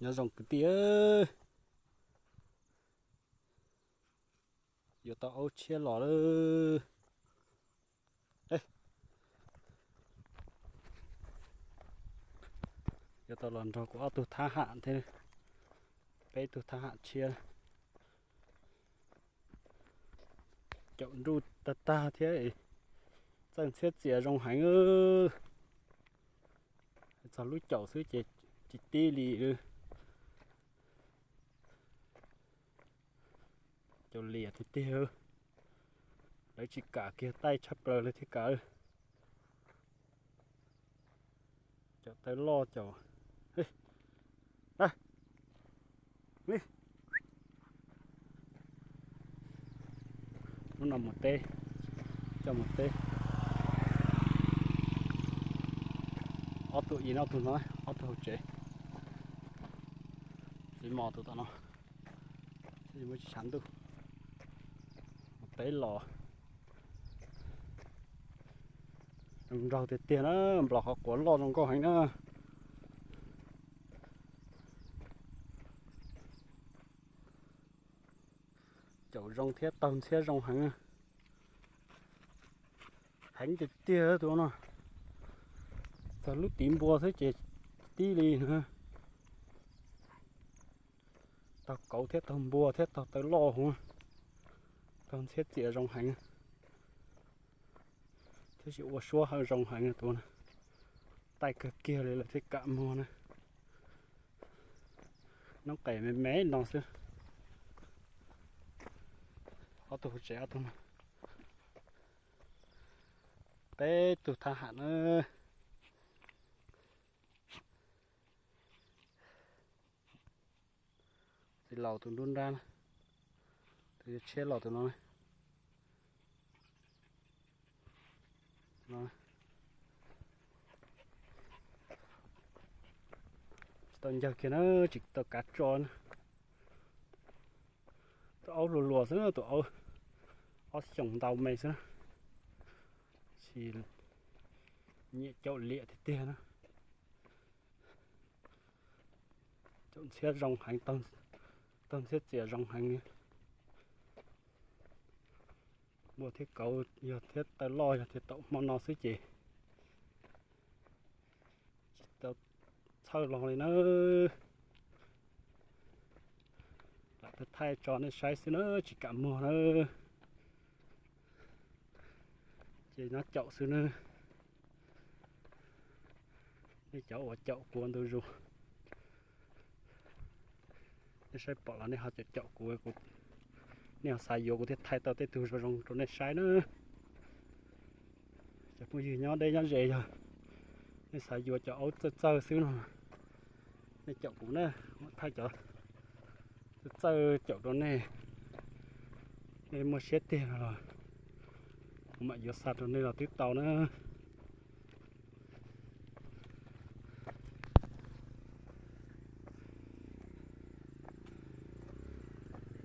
Nyob zoo kwv tij, yuav tau aub tshiab los lawm. Yuav tau los nrog kuv ob tug thab ham thiab, peb tug thab ham tshiab. Caum nruj tag tag thiab, txawj ntxhiab txias zoo heev. Txog lub caum xwb ces tsis tib li. Caum liam tiag tiag, lawv tsis kam kiag taij tshaj plaws lawv thiaj kam. Caum taw loj caum. Lub no mus teb, coj mus teb. Ob tug ib no, ob tug no, ob tug hauv tsev. Txiv mos tus tom no, muaj tsis tshav ntuj. Mus teb los. Zoo nraug tiag tiag na, nplaum qhov quav loj zoo nkauj heev na. Caum zoo thiab taug ntxhiab zoo heev. Heev tiag tiag tus no. Txog lub tiv npua xwb ces tib li na. Taug kauv thiab taug npua thiab taug taw loj huv, taug ntxhiab txias zoo heev, thiab tsis ua suab hawm zoo heev tus no. Taij kawg kiag li lawm thiaj kam muag na. Noob qes me me no xwb. Ob tug hauv tsev ob tug no. Peb tug thab ham na. Txiv laus tus nruab nrab, tus yuav tshiab los tus no. Tsis tau ncawg kiag na, tsis tau kav tso na. Tus aub hluas hluas xwb na, tus aub ob xyoos ntau me xwb na. Tsis nyiam caum liam tiag tiag na. Caum ntxhiab zoo heev, taug ntxhiab txias zoo heev li. Npua thiab kauv yog thiab taw loj yog thiaj tau hmo no xwb ces tsis tau txhawj los li na. Lam thaij tso nej saib xwb na, tsis kam muag na. Ces nyob caum xwb na. Nej cov uas caum kuv ua ntu zus, nej saib pom los nej ho caum caum kuv, nej ho xav yuav kuv thiaj thaij tau tej tug zoo zoo rau nej saib na. Cov phooj ywg nyob deb nyob ze yog nej xav yuav cov aub txawj txawj xwb no, nej caum kuv na, kuv thaij cov txawj txawj caum rau nej. Nej muaj siab tiag no los kuv mam yuav xa rau nej los twb tau na.